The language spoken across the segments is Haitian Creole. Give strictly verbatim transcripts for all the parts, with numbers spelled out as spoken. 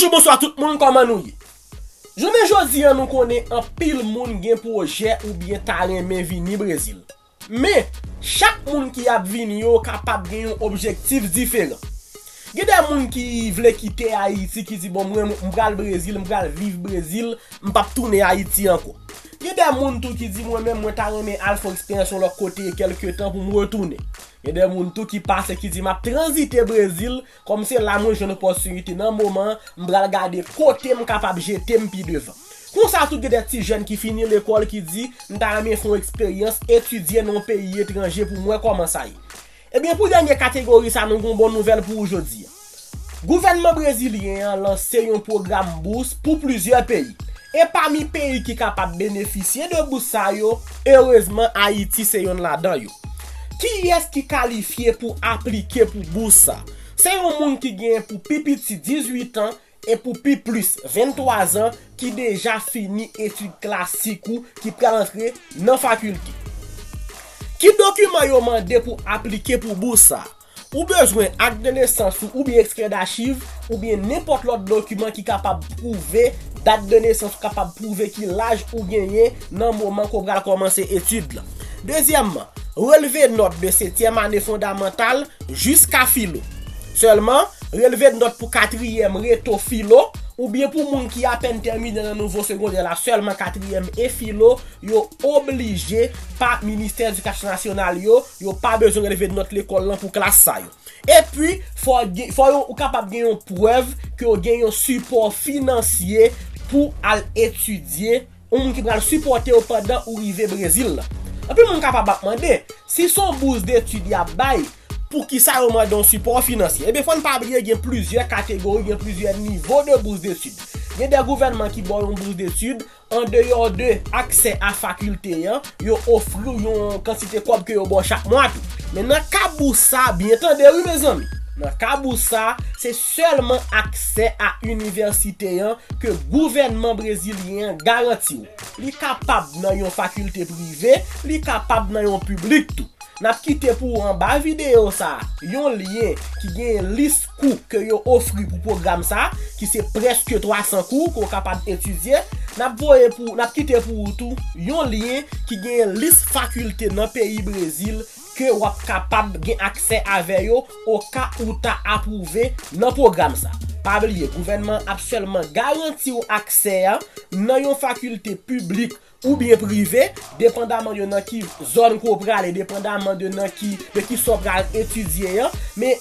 Bonjou, bonswa tout moun, kòman nou ye? Jounen jodi a, nou konnen anpil moun gen pwojè oubyen ta renmen vini Brezil. Men, chak moun ki ap vini yo kapab gen yon objektif diferan. Gen de moun ki vle kite Ayiti, ki di, "Bon, mwen, m pral Brezil, m pral viv Brezil, m p ap tounen Ayiti ankò." Gen de moun tou ki di, "Mwen menm, mwen ta renmen al fè yon eksperyans yon lòt kote kèlke tan pou m retounen." Gen de moun tou ki pase ki di, "M ap tranzite Brezil, kòm se la mwen jwenn opòtinite nan moman, m pral gade kote m kapab jete m pi devan." Konsa tou gen de ti jèn ki fini lekòl ki di, "M ta renmen fè yon eksperyans, etidye nan yon peyi etranje pou m wè kòman sa ye." Ebyen, pou dènye kategori sa, nou gen yon bon nouvèl pou ou jodi a. Gouvènman brezilyen an lanse yon pwogram bous pou plizyè peyi. E pami peyi ki kapab benefisye de bous sa yo, erezman, Ayiti se yonn ladan yo. Kiyès ki kalifye pou aplike pou bous sa? Se yon moun ki gen pou pi piti dizuit an e pou pi plis venntwa zan ki deja fini etid klasik ou ki pral antre nan fakilte. Ki dokiman yo mande pou aplike pou bous sa? Ou bezwen ak de nesans ou oubyen ekstrè dachiv oubyen nenpòt lòt dokiman ki kapab pwouve dat de nesans ou, kapab pwouve ki laj ou genyen nan moman ke w pral kòmanse etid lan. Dezyèmman, relve nòt de setyèm ane fondamantal jiska filo. Sèlman, relve nòt pou katriyèm reto filo, oubyen pou moun ki apèn tèmine nan nivo segondè la, sèlman katriyèm e filo, yo oblije pa ministè edikasyon nasyonal yo, yo pa bezwen relve nòt lekòl lan pou klas sa yo. Epi, fò gen, fò yo, ou kapab gen yon prèv ke w gen yon sipò finansye pou al etidye, yon moun ki pral sipòte w pandan ou rive Brezil la. Anpil moun kapab ap mande, si se yon bous detid y ap bay, poukisa yo mande yon sipò finansye? Ebyen, fò n pa bliye gen plizyè kategori, gen plizyè nivo de bous detid. Gen de gouvènman ki ba w yon bous detid, andeyò de aksè a fakilte an, yo ofri w yon kantite kòb ke yo ba w chak mwa tou. Men nan ka bous sa, byen tande wi mezanmi, nan ka bous sa, se sèlman aksè a inivèsite an ke gouvènman brezilyen an garanti w. Li kapab nan yon fakilte prive, li kapab nan yon piblik tou. N ap kite pou ou anba videyo sa a yon lyen ki gen lis kou ke yo ofri pou pwogram sa a, ki se prèske twa san kou ke w kapab etidye. N ap voye pou, n ap kite pou ou tou yon lyen ki gen lis fakilte nan peyi Brezil ke w ap kapab gen aksè avè yo oka ou ta apwouve nan pwogram sa a. Pa bliye, gouvènman an ap sèlman garanti w aksè a nan yon fakilte piblik oubyen prive, depandaman de nan ki zòn ke w prale, depandaman de nan ki, de kisa w pral etidye an, men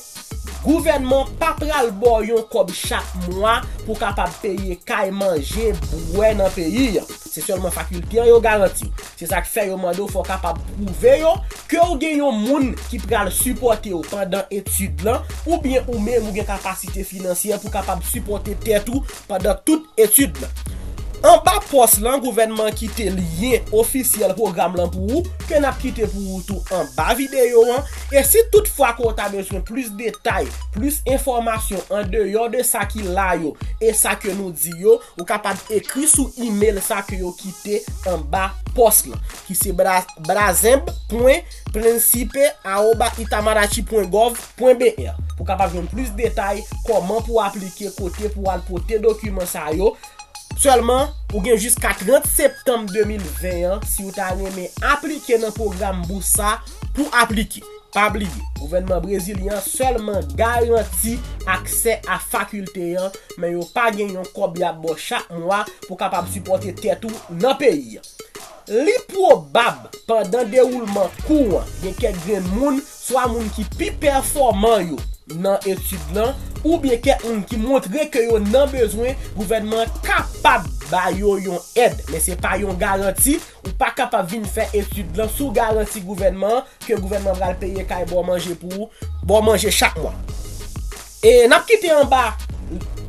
gouvènman pa pral ba w yon kòb chak mwa pou w kapab peye kay, manje, bwè nan peyi an. Se sèlman fakilte an yo garanti w. Se sa k fè yo mande w fò w kapab pwouve yo ke w gen yon moun ki pral sipòte w pandan etid lan, oubyen ou menm ou gen kapasite finansyè pou w kapab sipòte tèt ou pandan tout etid lan. Anba pòs lan, gouvènman an kite lyen ofisyèl pwogram lan pou ou, ke n ap kite pou ou tou anba videyo an. E si toutfwa ke w ta bezwen plis detay, plis enfòmasyon andeyò de sa ki la yo e sa ke nou di yo, ou kapab ekri sou imèl sa ke yo kite anba pòs lan, ki se bra-, brazenb pwen prensipe awoba itamaraty pwen gov pwen b r, pou w kapab jwenn plis detay kòman pou w aplike, kote pou w al pote dokiman sa yo. Sèlman, ou gen jiska trant septanm de mil ven an si w ta renmen aplike nan pwogram bous sa pou aplike. Pa bliye, gouvènman brezilyen an sèlman garanti aksè a fakilte an, men yo pa gen yon kòb y ap ba w chak mwa pou w kapab sipòte tèt ou nan peyi an. Li pwobab, pandan dewoulman kou an, gen kèk grenn moun, swa moun ki pi pèfòman yo nan etid lan, oubyen kèk moun ki montre ke yo nan bezwen, gouvènman an kapab ba yo yon èd, men se pa yon garanti, ou pa kapab vin fè etid lan sou garanti gouvènman an, ke gouvènman an pral peye kay, ba w manje pou ou, ba w manje chak mwa. E n ap kite anba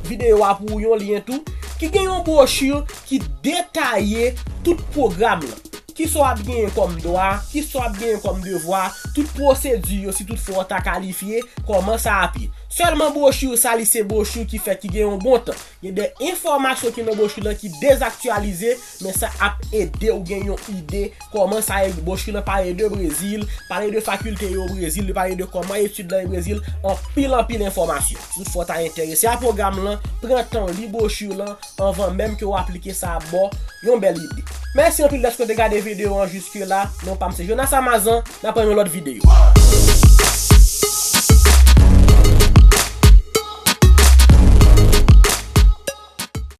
videyo a pou ou yon lyen tou, ki gen yon bwochi ki detaye tout pwogram lan. Kisa w ap genyen kòm dwa, kisa w ap genyen kòm devwa, tout pwosedi yo si toutfwa w ta kalifye, kòman sa ap ye. Sèlman bwochi sa, li se bwochi ki fèt, ki gen yon bon tan. Gen de enfòmasyon ki nan bwochi lan ki dezaktyalize, men sa ap ede w gen yon ide kòman sa ye. Bwochi lan pale de Brezil, pale de fakilte yo Brezil, li pale de kòman etid lan ye Brezil, anpil anpil enfòmasyon. Si w ta enterese a pwogram lan, pran tan w li bwochi lan anvan menm ke w aplike sa a ba w yon bèl ide. Mèsi anpil dèske w te gade videyo an jiske la. Non pa m se Jonas Amazan, n ap wè yon lòt videyo.